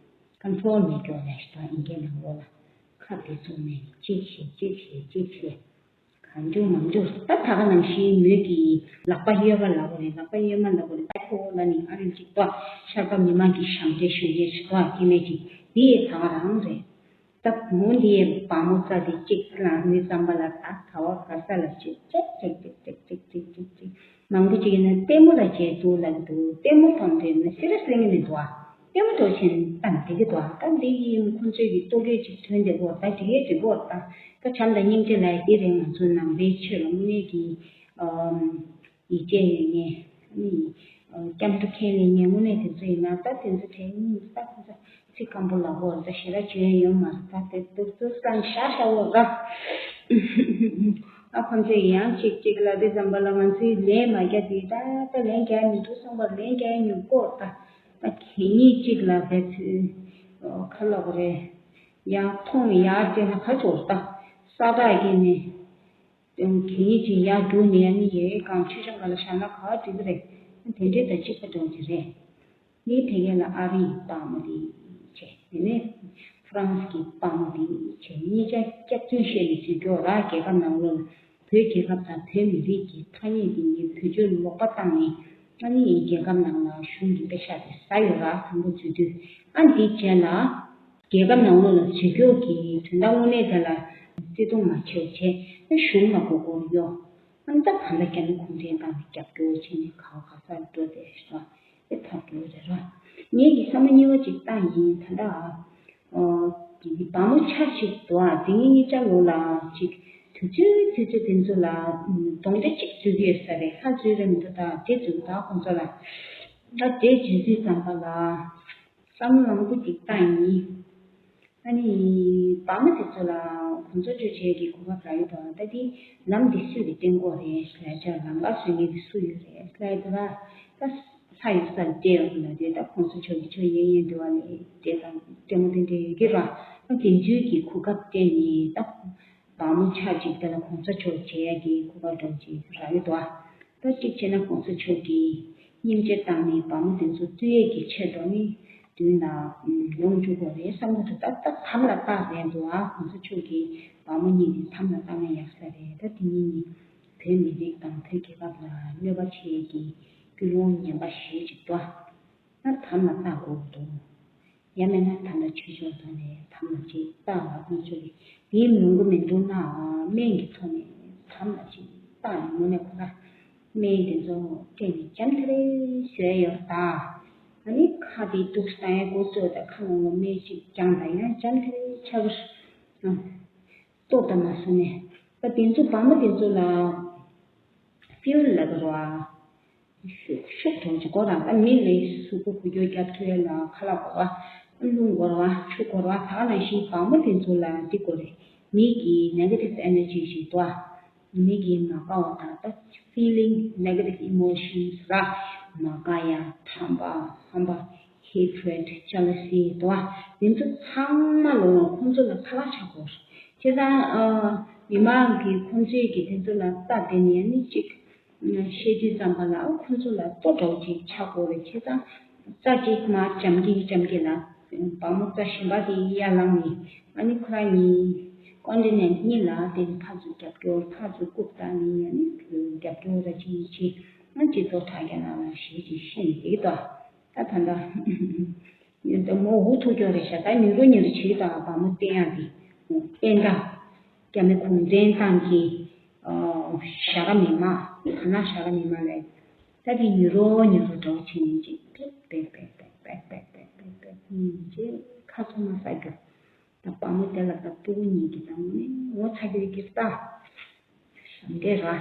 ཁོན་ཊོལ་མེད་སྐྱོ་ལས་ཞིག་དང་ཨིན་སྐད་ནང་ལོགས་ལ་ཁ་དེ་ཚོ་མེད་གཅིག་བྱས་གཅིག་བྱས་གཅིག་བྱས། གང་བྱུང་མང་བྱུང་ད་ད་ག་ནང་བཞིན་མོས་ཀྱི་ལག་པ་གཡས་པ་ལབ་དགོས་རེད། ལག་པ་གཡོན་མ་ལབ་དགོས་རེད། ད་ཁོ་བོ་ལ་ནི་ཨ་རིར་གཅིག་པ་ཤར་པ་མི་མང་གི་ཞབས་འདྲེན་ཞུ་མཁན་ཞིག་ད་སྐྱེ་དམན་ཅིག་འདི་ཡི་ད་ག་རང་རེད། ད་མོ་འདི་ཡི་བག་མོ་རྩ་དེ་གཅིག་ལངས་དུས་ཙམ་པ་ལ་ད་ད་བ་ག་ས་ལ་གཅིག་གཅིག་གཅིག་གཅིག་གཅིག་གཅིག་གཅིག་གཅིག་གཅིག་མང་པོ་ཅིག་ཡིན་ན་ལྟད་མོ་ལ་བྱས་འདུག་ལབ་ཀྱི་འདུག་ལྟད་མོ་མཐོང་དུས་ན་སི་རི་ཡས་ལི་ངས་མི་འདུག་ཨ། ལྟད་མོ་འགྲོ་བཞིན་ལྟ་བསྡད་ཀྱི་འདུག་ཨ། ད་འདི་ཡིན་ཁོང་ཚོས་ཀྱི་ལྟོ་གོས་ཅིག་ཐོན་བསྡད་ཀྱི་ཡོད། ད་འདི་ཡས་འགྲིག་གི་ཡོད། ད་ད་བྱམས་དང་སྙིང་རྗེ་ལབ་ཡ་འདི་རེད། ང་ཚོ་ནང་པའི་ཆོས་ལ་དངོས་གནས་ཀྱི་ཨམ་ཡིད་ཆེས་ཡོད་མཁན་ཨ་ནི་སྐྱབས་འགྲོ་ཁས་ལེན་མཁན་དངོས་གནས་དེ་ཚོ་ཡིན་ན་ད་དེ་ཚོ་དྲན་གཉིས་ད་ཁོང་ཚོ་ཚིག་སྐམ་པོ་ལབ་ཀྱི་ཡོད་རེད། ད་ཞེ་དྲག་བརྗོད་ཡ་ཡོད་མ་རེད། ད་དེ་འདུག་ཚུལ་བསམ་བཞག་བཞག་ཡོད་ར། ཨ་ཁོང་ཚོས་ཡང་གཅིག་གཅིག་ལབ་དུས་ཙམ་པ་ལ་ང་ཚོས་ལན་མ་རྒྱག་དུས་ད་ད་ལན་རྒྱག་མི་འདུག་བསམ་པར་ལན་རྒྱག་ཡ་མི་དགོས། ད་ད་གད་སྙིགས་གཅིག་ལ་བས་ཚུལ་ཁ་ལོག་རེད། ཡང་མཐོང་ཡར་བལྟས་ན་ག་ཚོད་ད་ས་བདག་གིས་ནི་གད་སྙིགས་ཅིག་ཡར་བསྒྲུགས་ནས་ཨ་ནི་ཡའི་སྒང་མཆོད་བཤམས་སྒང་ལ་བཞག་ན་ག་འགྲིག་གི་རེད། དེ་འདྲའི་ད་གཅིག་པ་འདྲ་བོ་ཅིག་རེད། ངས་དེ་གས་ལ་ཨ་རིའི་དཔའ་མོ་དེ་བྱས། དེ་ནས་ཧྥ་རན་སི་གི་དཔའ་མོ་དེ་བྱས། གཉིས་ཆ་སྐྱག་རྫུན་བཤད་ནས་བཟོས་རྒྱུ་ར། རྒྱལ་ཁབ་ནང་ལོགས་ལ་ བོད་རྒྱལ་ཁབ་དང་བོད་མི་རིགས་ཀྱི་ཐ་སྙད་འདི་ཉིད་བེད་སྤྱོད་ལོག་པ་བཏང་ནས་ཨ་ནི་རྒྱལ་ཁབ་ནང་ལ་གཞུང་གི་པེ་ཤག་དེ་ཟ་ཡོད་ར། དང་པོ་འཛུལ་དུས་ཨ་འདི་རྗེས་ལ་རྒྱལ་ཁབ་ནང་ལོགས་ལ་བྱེད་སྐྱོང་གི་དོན་དག་དངོས་གནས་དེ་ལ་བརྩི་མཐོང་མ་བྱས་བྱས་ཨ་གཞུང་ལ་མགོ་སྐོར་གཡོ། ཨ་ནི་ད་གང་ལྟར་རྒྱ་མི་གུང་ཁྲན་ཏང་གི་རྒྱབ་སྐྱོར་བྱས་ནས་ག་བ་ག་ས་འགྲོ་བསྡད་ཤག་དེ་ཐག་གཅོད་རེད་ར། ངེད་ཀྱི་བསམ་བློ་གཉིས་པ་ཅིག་བཏང་ཡིན་ད་ལྟ། ཨོ། དེ་གི་བ་མོ་ཆ་ཞིག་འདུག་ཨ། དེ་ངེད་གཉིས་ཆ་ལོ་ལ་ཅིག་དུས་ཚོད་དུས་ཚོད་དེ་ཚོ་ལ་གདོང་འདྲེ་གཅིག་འཛུལ་གྱི་ཡོད་ས་རེད། ལྷ་འཛུལ་རེད་མི་འདུག་ད་དེ་འཛུལ་ད་ཁོང་ཚོ་ལ། ད་དེ་འཛུལ་དུས་ཙམ་པ་ལ་བསམ་བློ་མང་པོ་ཅིག་བཏང་ཡིན། ཨ་ནི། བ་མོ་དེ་ཚོ་ལ་གོང་ཚོ་ཆོས་བྱེད་ཀྱི་གོ་སྐབས་རག་ཡོད་དོ། ད་དེ་ལམ་འདི་སུས་ཀྱི་བསྟན་དགོས་རེད་ལས་ཆ་ལམ་ཁ་བཟོ་མཁན་དེ་སུ་ཡོད་རེད་ལས་དེ་ལ་ད་ལྷ་ཡོད་སར་བལྟས་ཡོང་ལ་དེ་ད་གོང་ཚོ་ཆོས་ཀྱི་ཆོས་ཡན་ཡན་འདི་བ་ལས་དེ་དང་ལྟད་མོ་དེ་འདྲ་ཡོད་ཀྱི་ར། ད་དེ་ཚོའི་གི་གོ་སྐབས་སྤྲད་ནས་ད་བ་མོ་ཆ་གཅིག་དེ་ལ་གོང་ཚོ་ཆོས་བྱེད་ཡ་གི་གོ་སྐབས་འདྲ་ཅིག་རག་ཡོད་དོ། ད་གཅིག་བྱས་ན་གོང་ས་མཆོག་གིས་སྙིང་རྗེ་བཏང་ནས་བ་མོ་དེ་ཚོ་བཏུལ་ཡས་ཀྱི་ཆེད་དུ་ནི་མདུན་ལ་ཡོང་བཅུག་དགོས་རེད་བསམ་གྱི་འདུག་ད་ད་དམ་ལ་བཏགས་རེད་འདུག་ཨ། གོང་ས་མཆོག་གིས་བ་མོ་གཉིས་དེ་དམ་ལ་བཏགས་ན་ཡག་ས་རེད། ད་དེ་གཉིས་ནི་བོད་མི་རིགས་དང་བོད་རྒྱལ་ཁབ་ལ་གནོད་པ་བྱེད་ཡས་ཀྱི་སྐུལ་སློང་ངན་པ་ཞེ་ཅིག་འདུག་ཨ། ད་དམ་ལ་བཏགས་དགོས་འདུག་ཡང་མིན་ན་ད་ལྟ་ཆོས་ཕྱོགས་ཐོག་ནས་དམ་ལ་ཅིག་བཏགས་ལ་ཁོང་ཚོ་གིས་དེའི་ལུང་གི་མི་འདུག་ན་སྨན་གྱི་ཐོག་ནས་དམ་ལ་ཅིག་བཏགས་ནས་དངོས་གནས་ཁོ་ར་སྨན་དེ་ཚོ་སྤྲད་ནས་འཇམ་ཐིང་ཐིང་བཟོས་ཡོད་ད། ཨ་ནི་ཁ་དེ་དུག་སང་ཡ་འགོ་བཙོས་ད་ཁ་ནང་ལ་སྨན་ཅིག་བརྒྱངས་ད་ཡང་འཇམ་ཐིང་ཐིང་ཆགས་ཀྱི་རེད། ལྟོ་དང་མ་སོ་ནས་ད་དེ་ཚོ་བ་མོ་དེ་ཚོ་ལ་ཕིའུ་ལ་ག་རོ་ཨ། ཤུགས་ཤུགས་གྲོང་ཅིག་གོ་རང་ད་མི་ལས་གཟུགས་པོ་འགུལ་སྐྱོད་རྒྱབ་ཐུབ་ཡ་ལ་ཁ་ལག་གོ་བ། རླུང་གོ་བ། ཆུ་གོ་བ་ད་ག་ནང་བཞིན་བ་མོ་དེ་ཚོ་ལ་འདི་གོ་རེད། མི་གི་negative energy ཞིག་འདུག་ཨ། མི་གི་མ་དགའ་བ་དང་ད་feeling negative emotions ར། མ་དགའ་ཡ་ཁྲམ་པ་ཧམ་པ་hatred jealousy འདུག་ཨ། དེ་ཚོ་ཚང་མ་ལོ་ཁོང་ཚོ་ལ་ཁ་ལག་ཆགས་གོ་རེད། བྱས་ཙང་ཨ། མི་མང་གི་ཁོང་ཚོའི་གི་དེ་ཚོ་ལ་ལྟ་དེ་ནས་ནི་གཅིག་བཤད་དུས་ཙམ་པ་ལ་ཁོ་ཚོ་ལ་ལྟོ་འདྲ་བོ་ཅིག་ཆགས་དགོས་རེད། བྱས་ཙང་རྩྭ་གཅིག་མར་འཇམ་གྱིན་འཇམ་གྱིན་ལ་བ་མོ་རྩྭ་གཞན་པ་དེ་ཡར་ལངས་ནས་ཨ་ནི་ཁོ་རང་གཉིས་continent གཉིས་ལ་དེ་ནི་ཕར་ཚུར་རྒྱབ་སྐྱོར་ཕར་ཚུར་རྐུབ་བཏགས་ནས་ཨ་ནི་རྒྱབ་སྐྱོར་ར་ཅིག་བྱས་ཨ་སྤྱི་ཚོགས་དྲ་རྒྱ་ནང་ལ་ཞེ་ཅིག་བཤད་ནས་བསྡད་ཀྱི་འདུག་ད་ད་ལྟ་ཉིན་དེ་མོ་འུ་ཐུག་སྐྱོ་རེད་ཤག་ད་ཉིན་རོ་ཉིན་རོ་བྱེད་ཀྱི་འདུག་བ་མོ་བསྟེན་ཡག་གི་བསྟེན་སྟངས། རྒྱ་མི་གུང་ཁྲན་ཏང་གི་ཨོ་ཞྭ་སྒ་མི་མང་། ད་ནང་ཞྭ་སྒ་མི་མང་ལས་ད་དེ་ཉིན་རོ་ཉིན་རོ་འདྲ་བོ་བྱེད་ནས་ཅིག་པེག་པེག་པེག་པེག་ཉིན་ཅིག་ཁ་ཚོ་མ་ཟ་རྒྱུ། ད་དཔའ་མོ་དེ་ལ་ད་སྤུ་གུ་གཉིས་ཀྱི་ད་ངོ་ནས་ངོ་ཚ་གི་རེད་ཀྱི་ད། ཞབས་འདྲེན་ར།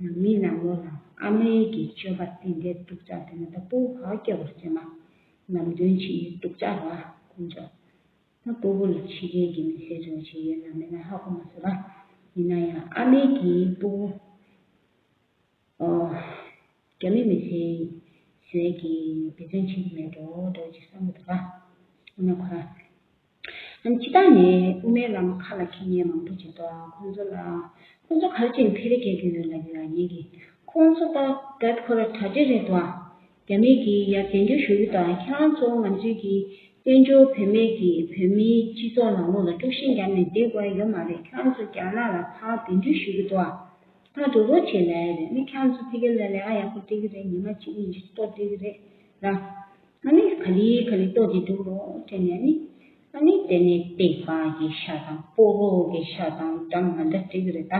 ནང་མི་ནང་ལོགས་ལ་ཨ་མའི་གི་སྤྱོད་པ་དེ་འདྲའི་སྡུག་ཅག་དེ་ནི་ད་སྤུ་གུ་ག་སྐྱེ་བར་བྱེད་མ། ལམ་སྟོན་བྱེད་ཡས་སྡུག་ཅག་ར་ཁོང་ཚོ། ད་སྤུ་གུ་ལ་ཕྱི་རྒྱལ་གྱི་མི་སེར་ཚོ་བྱེད་ཡས་ལ་མེད་ན་ཧ་གོ་མ་སོང་ར། ཡིན་ན་ཡང་ཨ་མའི་གི་སྤུ་གུ། ཨོ། རྒྱ་མི་མི་སེར་ཟེར་གྱི་འབད་བརྩོན་བྱེད་ཀྱི་མེད་འགྲོ་འགྲོ་ཅིག་བསམ་གྱི་འདུག་ར། ཨ་ནི་ཁོ་ར། ཨ་ནི་སྤྱིར་བཏང་ནས་དབུ་མའི་ལམ་ཁ་ལ་འཁྱེར་མཁན་མང་པོ་ཅིག་འདུག་ཁོང་ཚོ་ལ་ཁོང་ཚོ་ག་རེ་བྱས་ནས་ཕེ་རེ་སྐྱེལ་གྱི་ཡོད་ལབ་ཀྱི་ཡོད་ངེད་ཀྱིས། ཁོང་ཚོ་ད་ག་ཁོ་ར་གྲ་སྒྲིག་རེད་འདུག་རྒྱ་མི་གིས་ཡར་གདན་འདྲེན་ཞུ་གི་འདུག་ཁྱེད་རང་ཚོ་ང་ཚོའི་གི་བཙན་བྱོལ་བོད་མི་གི་བོད་མིའི་སྤྱི་ཚོགས་ནང་ལོགས་ལ་དཀྲུག་ཤིང་བརྒྱབ་ནས་བསྡད་དགོས་ཡ་ཡོད་མ་རེད། ཁྱེད་རང་ཚོ་རྒྱ་ནག་ལ་ཕར་གདན་འདྲེན་ཞུ་གི་འདུག་ད་རུག་རུག་བྱེད་ལབ་ཡ་རེད། ནི་ཁྱེད་རང་ཚོ་ཕ་གི་ལ་ལས་ཀ་ཡག་པོ་སྤྲད་ཀྱི་རེད། ཉི་མ་གཅིག་གཉིས་ཤིག་ལྟོ་སྤྲད་ཀྱི་རེད་ར། ཨ་ནི་ག་ལེ་ག་ལེ་ལྟོ་དེ་འདུག་རོགས་སྤྲད་ནས་ནི། ཨ་ནི་དེ་ནས་ཏེ་པ་གི་ཤ་དང་སྤོ་རོ་གི་ཤ་དང་འདྲ་མི་འདྲ་སྤྲད་ཀྱི་རེད། ད་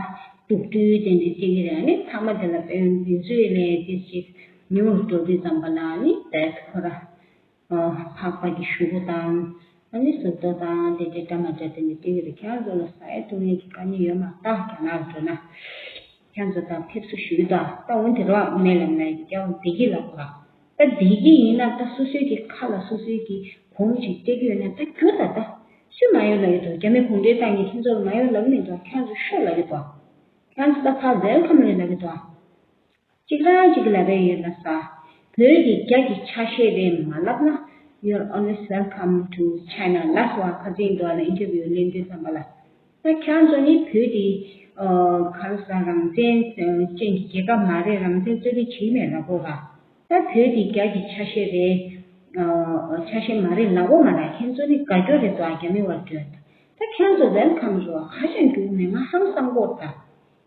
དུག་སྦྲུལ་དེ་འདྲ་སྤྲད་ཀྱི་རེད། ཨ་ནི་ཚང་མ་དེ་ལ་དཔེ་མི་སྲིད་ལས་དེ་ཞིག་ཉུང་རུ་འགྲོ་དུས་ཙམ་པ་ལ་ཨ་ནི་ཏེ་ཁོ་ར། ཨ། ཕག་པ་གི་ཤུ་གུ་དང་། ཨ་ནི་ཟུར་མདོག་དང་དེ་འདྲའི་འདྲ་མ་འདྲ་དེ་ནི་སྤྲད་ཀྱི་རེད། ཁྱེད་རང་ཚོ་ལ་ཟ་ཡ་བཏུང་ཡ་གི་དཀའ་ངལ་ཡོད་མ་རེད། ད་རྒྱ་ནག་ལ་འགྲོ་ན། ཁྱེད་རང་ཚོ་ད་ཕེབས་བསུ་ཞུ་གི་འདུག་ད་འོན་ཏེ་རོགས་མེད་ལབ་ན་ཡི་གེ་རྒྱ་བོ་བདེ་སྐྱིད་ལ་གོ་ར། ད་བདེ་སྐྱིད་ཡིན་ན་ད་སོ་སོའི་གི་ཁ་ལ་སོ་སོའི་གི་གོང་ཅིག་སྤྲད་ཀྱི་ཡོད་ན་ད་རྒྱུ་ད་ད། སུས་མ་ཡོང་ལབ་ཀྱི་འདུག་རྒྱ་མི་གུང་ཁྲན་ཏང་གིས་ཁྱེད་ཚོ་ལ་མ་ཡོང་ལབ་ཀྱི་མི་འདུག་ཁྱེད་རང་ཚོ་ཤོག་ལབ་ཀྱི་འདུག་ཁྱེད་རང་ཚོ་ད་ཕར་ཝེལ་ཁམ་རེད་ལབ་ཀྱི་འདུག་གཅིག་རང་གཅིག་ལབ་པའི་ཡོད་ན་ས། བོད་ཀྱི་རྒྱ་གི་ཆ་ཤས་རེད་མ་ལབ་ན། You're always welcome to China ལབ་སོང་བ། ཁ་སང་འདུག་ལ་ཨིན་ཊར་བིའུ་ལེན་དུས་ཙམ་པ་ལ། ད་ཁྱེད་རང་ཚོ་ནི་བོད་དེ་ག་རེ་ཟ་རང་བཙན་ཅན་གྱི་རྒྱལ་ཁབ་མ་རེད། རང་བཙན་རྩོད་ལེན་བྱེད་མེད་ལབ་གོ་ར། ད་བོད་དེ་རྒྱ་གི་ཆ་ཤས་རེད། ཆ་ཤས་མ་རེད་ལབ་གོ་མ་ར། ཁྱེད་ཚོ་ནི་དགའ་སྐྱོ་རེད་དོ་རྒྱ་མི་བར་དོན། ད་ཁྱེད་ཚོ་ཝེལ་ཁམ་རེད་བ། ཧ་ཅང་འགྲིག་མེད་ང་ཧང་སང་གོ་ད།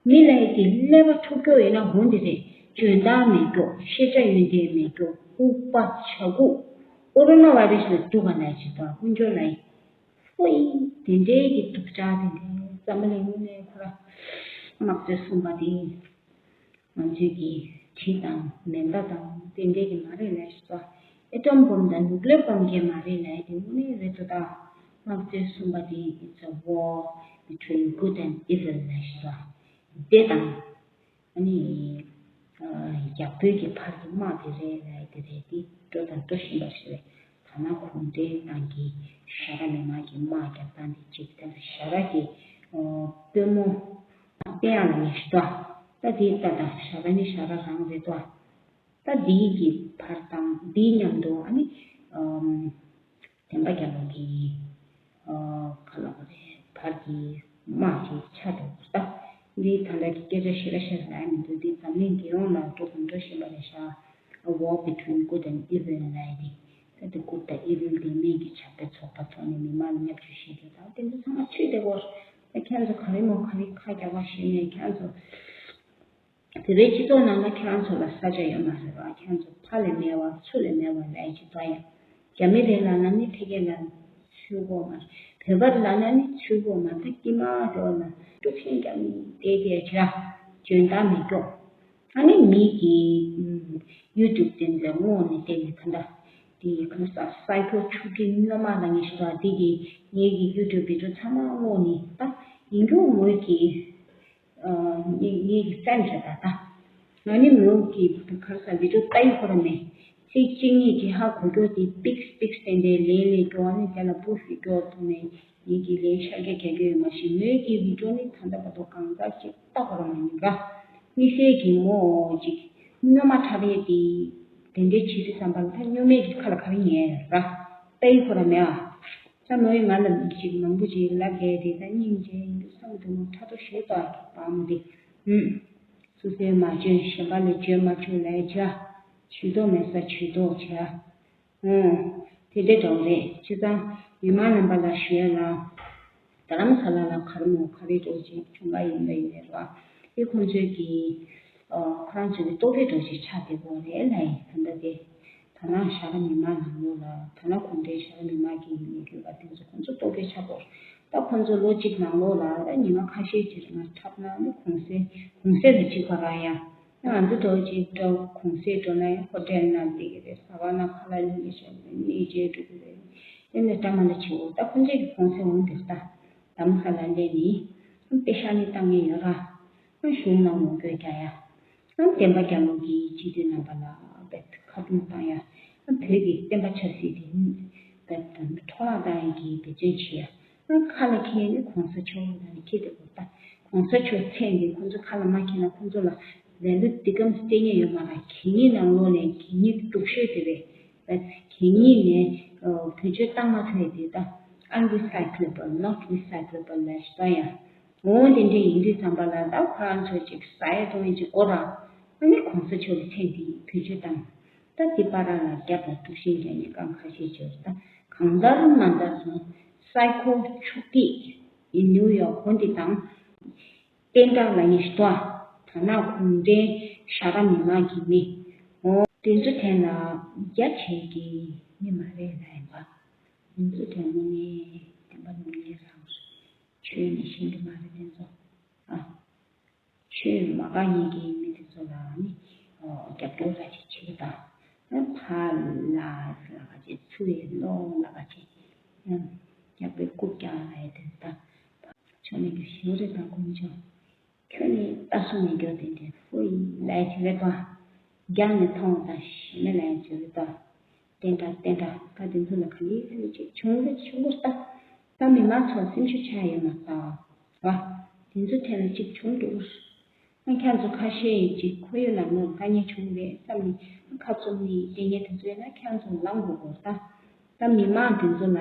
མི་ལ་ཡི་དེ་ཀླད་པ་འཁྲུག་སྐྱོ་ཡིན་ན་འོང་དེ་རེད། འཇོན་ཐང་མེད་སྐྱོ། ཤེས་བྱ་ཡོན་ཏན་མེད་སྐྱོ། ལྐུགས་པ་བྱ་ལྐུགས། ཀོ་རོ་ན་བྷ་རེ་སི་ལ་སྡུག་ག་ལ་ཡི་ཅིག་དང་ཀུན་སྐྱོ་ལ་ཡི། ཧོ་ཡི། དེ་འདྲའི་གི་སྡུག་ཅག་དེ་འདྲའི་འཛམ་བུ་གླིང་ངོས་ནས་ཁོ་ར་དམག་སྤྱི་གསུམ་པ་དེ། ང་ཚོས་ཀྱི་གྲི་དང་མེ་མདའ་དང་དེ་འདྲའི་གི་མ་རེད་ལས་ཤི་ཙོ། ཨེ་ཊོམ་བོམ་དང་ནུག་ལེར་བོམ་གྱི་མ་རེད་ལས་དེ་དངོས་གནས་རེད་འདུག་ད། དམག་སྤྱི་གསུམ་པ་དེ། It's a war between good and evil ལས་ཤི་ཙོ། དེ་དང་། ཨ་ནི། རྒྱ་བོད་ཀྱི་བར་གྱི་དམག་དེ་རེད་ལས་དེ་རེད་དེ་འགྲོ་དང་འགྲོ་བཞིན་པ་ཞིག་རེད། ཐ་ན་གུང་ཁྲན་ཏང་གི་ཞྭ་ར་མི་མང་གི་དམག་རྒྱག་སྟངས་དེ་གཅིག་དེ་ལ་ཞྭ་ར་གི་ཨོ་དཔོན་མོ་དཔེ་ཡག་ལ་ངེས་ཤི་ཏོ། ད་དེའི་ལྟ་དང་ཞྭ་ར་ནི་ཞྭ་ར་རང་རེད་ཏོ། ད་དེའི་གི་བར་དང་དེའི་མཉམ་དུ་ཨ་ནི་ཨམ་བསྟན་པ་རྒྱལ་པོ་གི་ཨ་ག་ལ་ག་རེ་བར་གྱི་དམག་ཅིག་ཆགས་འགྲོ་ད། འདི་ད་ལྟ་གི་སྐད་ཆ་ཞེ་དྲག་བཤད་ལ་ཡ་མི་འདུག་འདི་འཛམ་གླིང་རྒྱལ་ཡོངས་ལ་འགྲོ་དང་འགྲོ་བཞིན་པ་རེད་ཤག A war between good and evil ལབ་ཡ་དེ། ད་དེ་good དང་evil དེ་སྨན་གྱི་ཇག་པའི་ཚོགས་པ་ཐོག་ནས་མི་མང་ལ་བརྙས་བཅོས་བྱེད་རྒྱུ་དང་དེ་ཚོ་ཚང་མ་ཚུད་བསྡད་ཡོད་རེད། ད་ཁྱེད་ཚོ་ག་རེ་མོ་ག་རེ་ཁ་རྒྱག་པ་ཞིག་ནས་ཁྱེད་ཚོ་བོད་པའི་སྤྱི་ཚོགས་ནང་ལ་ཁྱེད་རང་ཚོ་ལ་ས་ཆ་ཡོད་མ་རེད་པ། ཁྱེད་ཚོ་ཕ་ལས་མེད་པ་ཚུར་ལས་མེད་པ་ལབ་ཡ་ཅིག་འདུག་ཡ། རྒྱ་མི་རེད་ལབ་ན་ནི་ཕ་གི་ལ་ཚུར་གོ་མ་རེད། བོད་པ་ལབ་ན་ནི་ཚུར་གོ་མ་རེད། ད་དཀྱིལ་མ་རོ་ལ་དཀྲུག་ཤིང་རྒྱབ་ནས་བསྡད་བསྡད་ཡ་ཅིག་ར། འཇོན་ཐང་མེད་སྐྱོ། ཨ་ནི་མི་གི་ཡུ་ཊུབ་དེ་ཚོའི་ངོ་ནས་བལྟས་ནས་ད་ལྟ་དེ་ག་ས་སའི་ཁོ་ཆུ་ཁྲི་སྨྱོན་མ་ལ་ངེས་ཤོག་ར། དེ་གི་ངེད་ཀྱི་ཡུ་ཊུབ་བི་ཌིའོ་ཚང་མ་ངོ་ནས་ད་ཡིན་རྒྱུ་ངོས་ཀྱི་ངེད་ཀྱི་ཕེན་རེད་ད་ད། ང་ནི་མོ་གི་ག་ས་བི་ཌིའོ་ལྟ་ཡི་ཁོ་ར་མེད། ཚིག་གཅིག་གཉིས་ཀྱི་ཧ་གོ་རྒྱུ་དེ་པིགས་པིགས་ཏན་ཏན་ལེན་ལེན་འགྲོ་བ་ནི་དེ་ལ་པུ་ཧྥི་འགྲོ་ཐུབ་མེད། ངེད་ཀྱི་ལས་ཤར་རྒྱག་རྒྱག་རྒྱུ་ཡོད་མ་ཤེས། མོས་ཀྱི་བི་ཌིའོ་ནི་ད་ལྟ་བར་དུ་གང་ཟག་ཅིག་ལྟ་དགོས་ར་མ་ཡིན་ར། དམིགས་བསལ་གྱི་མོ་ཅིག་སྨྱོན་མ་ཁྲ་རེ་དེ་དེ་འདྲའི་བྱེད་དུས་ཙམ་པ་ལ་ད་སྨྱོན་མའི་གི་ཁ་ལ་ག་རེ་ཉན་ར། ལྟ་ཡི་ཁོ་ར་མེད་ཨ། ད་མོ་ཡི་ང་ལ་ཅིག་མང་པོ་ཅིག་ལབ་བསྡད་དེ་ད་སྙིང་རྗེ་ཡིན་འདུག་བསམ་འདུག་མོ་ཁྲ་ཏོ་ཞེ་ཏོ་ཨ་གི་བ་མོ་དེ། ཧུམ། སོ་སོས་མ་བརྗོད་གཞན་པ་ལ་བརྗོད་མ་བཅུག་ལས་བྱ། ཇུས་གཏོགས་མེད་ས་ཇུས་གཏོགས་བྱ། ཨོ། དེ་འདྲའི་འདྲ་བོ་རེད། བྱས་ཙང་མི་མང་རྣམ་པ་ལ་ཞུ་ཡ་ལ། རྡ་རམ་ས་ལ་ལ་ག་རེ་མོ་ག་རེ་འདྲ་བོ་ཅིག་བྱུང་ག་ཡིན་པ་ཡིན་ནའི་ར། དེ་ཁོང་ཚོའི་གི། ཨོ། ཁོ་རང་ཚོའི་གི་རྟོག་གེ་འདྲ་བོ་ཅིག་ཆགས་བསྡད་ཡོད་རེད་ལབ་ཡིན། ད་ལྟ་དེ། ད་ནང་ཞྭ་ར་མི་མང་ནང་ལོགས་ལ་ད་ནང་གུང་ཁྲན་ཞྭ་ར་མི་མང་གི་ཡིན་ནའི་གི་བ་དེ་ཚོ་ཁོང་ཚོ་རྟོག་གེ་ཆགས་པ་རེད། ད་ཁོང་ཚོ་ལོ་གཅིག་ནང་ལོགས་ལ་ད་ཉི་མ་ཁ་ཤས་ཅིག་ང་འཁྲབ་ན་ནི་གུང་སེང་གུང་སེང་ལ་གཅིག་པ་རང་ཡང་། ང་ཚོ་འགྲོ་ཅིག་འགྲོ་གུང་སེང་འགྲོ་ན་ཡང་ཧོ་ཊེལ་ནང་བསྡད་ཀྱི་རེད། ཟ་ཁང་ནང་ཁ་ལག་ཉོ་གི་བྱས་ནས་ནི་རྗེས་འགྲོ་གི་རེད། དེ་ནས་འདྲ་མ་འདྲ་བྱེད་འོ། ད་ཁོང་ཚོས་ཀྱི་གུང་སེང་འོང་འདིར་ད་དམ་ས་ལ་སླེབས་ནི་པེ་ཤག་ནི་བཏང་ངེས་ཡོད་ར། ཨ་གཞུང་ནང་ངོ་རྒོལ་རྒྱག་ཡ། ཨ་བསྟན་པ་རྒྱལ་པོ་གི་སྤྱི་འཐུས་རྣམ་པ་ལ་བེད་ཁ་རྡུང་བཏང་ཡ། ཨ་བོད་ཀྱི་བསྟན་པ་ཆབ་སྲིད་དེ་བེད་འཕྲོ་བརླག་བཏང་ཡ་གི་འབད་བརྩོན་བྱེད་ཡ། ཨ་ཁ་ལ་འཁྱེར་ནི་གོང་ས་མཆོག་ལ་ནི་འཁྱེར་དེ་གོ་ད། གོང་ས་མཆོག་མཚན་འདི་ཁོང་ཚོ་ཁ་ལ་མ་འཁྱེར་ན་ཁོང་ཚོ་ལ་ལན་དུ་འདི་གམ་སྟེ་ཉེ་ཡོད་མ་ར། གད་སྙིགས་ནང་ལོགས་ནས་གད་སྙིགས་དཀྲུག་ཤོས་དེ་རེད། གད་སྙིགས་ནས་བེད་སྤྱོད་བཏང་མ་ཐུབ་ཡ་དེ་ད་unrecyclable, not recyclable ལ་ཞིག་ད་ཡ། འོ་དེ་འདྲ་ཡིན་དུས་ཙམ་པ་ལ་ད་ཁོ་རང་ཚོ་ཅིག་ཟ་ཡ་བཏུང་ཡ་ཅིག་དགོས་ར། ཨ་ནི་གོང་ས་མཆོག་གི་མཚན་འདི་བེད་སྤྱོད་བཏང་། ད་འདི་པ་ར་ལ་རྒྱབ་ལ་དཀྲུག་ཤིང་རྒྱག་ནས་རྐང་ཁ་ཤས་བྱོས་ད། གང་ལྟར་མ་ལྟར་སོང་སའི་ཁོ་ཕྱུགས་སྡིག་ཡིན་ནིའུ་ཡོག་གོ་འདི་དང་། བསྟན་དགྲ་ལ་ངེས་ཤོག་ད་ནང་གུང་ཁྲན་ཞྭ་ར་མི་མང་གི་མི། འོ་དེ་ཚོ་དེ་ལ་རྒྱ་ཆེ་གི་མི་མ་རེད་ལ་ཡིན་པ། དེ་ཚོ་དེ་མོ་ནི་བསྟན་པ་ནི་རང་ཆོས་ནི་ཤེས་ཀྱི་མ་རེད་དེ་ཚོ། ཨ། ཆོས་མ་དགའ་མཁན་གྱི་མི་དེ་ཚོ་ལ་ནི་རྒྱབ་སྐྱོར་ལ་ཅིག་བྱེད་ཀྱི་དང་། ཕར་ལ་ལ་ག་ཅིག་ཚུར་ལོག་ལ་ག་ཅིག་རྒྱབ་པའི་རྐུབ་བཀྱག་ལ་ཡ་དེ་ད་ཆོ་མེད་ཀྱི་ཞིག་རེད་ད་དཀོན་མཆོག་ཁྱོད་ནི་ལྟ་སོང་མེད་རྒྱུ་དེ་འདྲའི་ཧུ་ཡི་ལའི་ཅིག་རེད་པ། རྒྱང་ནས་མཐོང་བ་དང་ཞི་མི་ལའི་ཅིག་རེད་པ། བསྟན་དགྲ་བསྟན་དགྲ་ད་དེ་ཚོ་ལ་ག་ལེ་ག་ལེ་ཅིག་བྱུང་རེ་བྱུང་དགོས་ད། ད་མི་མང་ཚོ་སེམས་ཤུགས་ཆག་ཡོད་མ་རེད་ད། བ། དེ་ཚོ་ཐད་ལ་ཅིག་བྱུང་འགྲོ་གི་རེད། ང་ཁྱེད་ཚོ་ཁ་ཤས་ཡིན་ཅིག་ཁོར་ཡུག་ལམ་ལྷོང་དཀའ་ངལ་བྱུང་རེད་བསམ་ནས་ཁ་བཙུམ་ནས་བསྡད་མཁན་དེ་ཚོ་ཡིན་ན་ཁྱེད་ཚོ་ལངས་དགོས་གོ་ད། ད་མི་མང་དེ་ཚོ་ལ་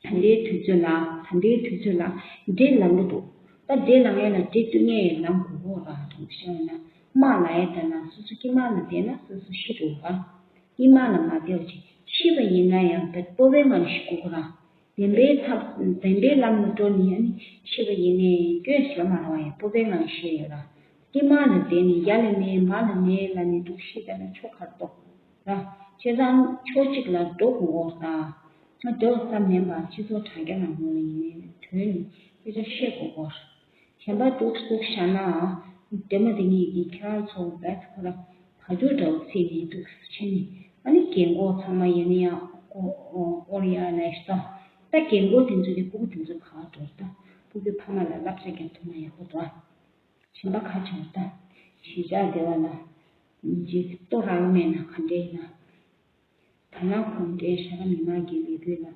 ད་ལྟའི་དུས་ཚོད་ལ་ད་ལྟའི་དུས་ཚོད་ལ་འདྲེ་ལངས་གི་འདུག་ད་འདྲེ་ལངས་ཡས་ལ་འདྲེ་གཏུབ་མཁན་ཡང་ལངས་དགོས་གོ་ར། དྲང་པོ་བཤད་ན་དམག་ལ་ཡས་ད་ན་སོ་སོ་དཀྱིལ་མ་ལ་བསྡད་ན་སོ་སོ་ཤི་འགྲོ་ག་དཀྱིལ་མ་ལ་མ་བསྡད་པ་ཅིག་ཤི་བ་ཡིན་ན་ཡང་ད་སྤོབས་པའི་ངང་ཤི་དགོས་གོ་ར། བདེན་པའི་ཐབས་བདེན་པའི་ལམ་ལ་འགྲོ་ནི་ཡང་ནི་ཤེས་པ་ཡིན་ནས་སྐྱོན་ཞིག་ལ་མ་རེད་བ། ཡང་སྤོབས་པའི་ངང་བཤད་ཡོད་ལ། ཀྱེ་མ་ལ་བརྟེན་ནས་རྒྱ་ལ་མེད་མ་ལ་མེད་ལ་ནི་འདུག་ཤེས་པ་ལ་ཆོ་ག་རྟོགས་ར། བྱས་ཙང་ཕྱོགས་གཅིག་ལ་འགྲོ་དགོས་འོ་ད། ང་འདོད་ས་མེད་པ་སྤྱི་ཚོགས་དྲ་རྒྱ་ནང་ལོགས་ལ་ཡིན་ནའི་དོན་ནི་སྐད་ཆ་བཤད་དགོས་སྐོར། གཞན་པ་འདུག་འདུག་བྱ་ན། འདྲེ་མོ་དེ་གཉིས་ཀྱིས་ཁྱེད་རང་ཚོ་བས་ཁོ་ར་བ་ཕྱུགས་འདྲ་བོ་བརྩིས་ནས་འདུག་བྱས་ནས་ཨ་ནི་རྒན་གོག་ཚང་མ་ཡིན་ན་ཡང་ཨོ་ཨོ་ཡ་ལས་ས། ད་རྒན་གོག་དེ་ཚོ་གི་སྤུ་གུ་དེ་ཚོ་ག་འགྲོ་ད། སྤུ་གུའི་ཕ་མ་ལ་བསླབ་བྱ་རྒྱག་ཐུབ་ན་ཡག་པོ་འདུག་ཨ། གཞན་པ་ཁ་བྱང་ལྟ། གཞིས་ཆགས་སྡེ་བ་ལ། འཇིག་ལྟོ་རག་མེད་ན་ག་འདྲས་ན། ད་ལ་གོང་འདྲའི་ཤ་ཁ་མི་མང་གི་ལས་འགུལ་ལ།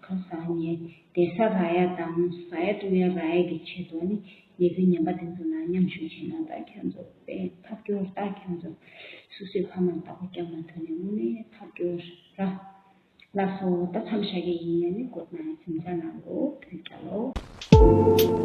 ཁ་ས་ཉེ་བསྡད་ས་རག་ཡ་དང་ཟ་ཡ་བཏུང་ཡ་རག་ཡ་གི་ཆེད་དུ་ནི་ལས་འགུལ་ངན་པ་དེ་ཚོ་ལ་མཉམ་ཞུགས་བྱས་ན་ད་ཁྱེད་ཚོ་དཔེ་ཐབས་སྐྱོ་ད་ཁྱེད་ཚོ་སོ་སོའི་ཕ་མ་བདག་པོ་རྒྱག་མ་ཐུབ་ནས་དངོས་གནས་ཐབས་སྐྱོ་ར། ལགས་སོ། ད་མཚམས་བཞག་གི་ཡིན། ཡ་ནི་གོ་ན་སེམས་ཅན་ནང་ལོ་བོད་རྒྱ་ལོ།